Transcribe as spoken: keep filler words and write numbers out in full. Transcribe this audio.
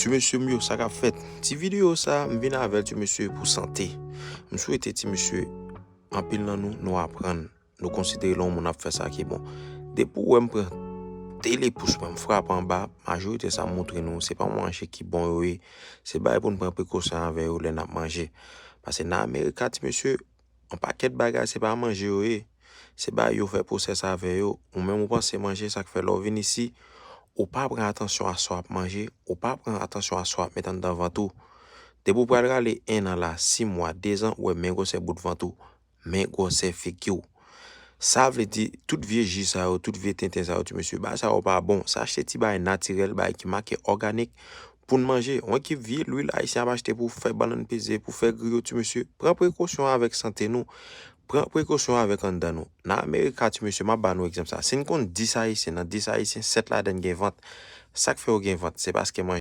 Ti mesye m yo, sa k ap fèt? Ti videyo sa, m vin avè l, ti mesye, pou sante. M swete, ti mesye, anpil nan nou, nou aprann. Nou konsidere lè yon moun ap fè sa ki bon. Depi w wè m pran de lepous mwen, m frape anba, majorite sa m montre nou, se pa manje ki bon yo ye. Se bagay pou n pran prekosyon avè yo lè n ap manje. Paske nan Amerika, ti mesye, yon pakèt bagay, se pa manje yo ye. Se bagay yo fè pwosès avè yo. Ou menm ou panse manje, sa k fè lè w vin isi, ou pa pran atansyon a sa w ap manje, ou pa pran atansyon a sa w ap met anndan vant ou. Depi w pral rale en an la, sis mwa, dezan, ou wè men gwosè bout vant ou, men gwosè figi w. Sa vle di, tout vye ji sa yo, tout vye tenten sa yo, ti mesye, bagay sa yo pa bon. Se achte ti bagay natirèl, bagay ki make òganik, pou n manje. Yon ekip vye lwil ayisyen ap achte pou fè bannann peze, pou fè griyo, ti mesye. Pran prekosyon avèk sante nou. Pran prekosyon avèk anndan nou. Nan Amerika, ti mesye, m ap ba nou egzanp sa. Si n konn dis ayisyen, nan dis ayisyen, sèt ladan n gen vant. Sa k fè yo gen vant? Se paske manje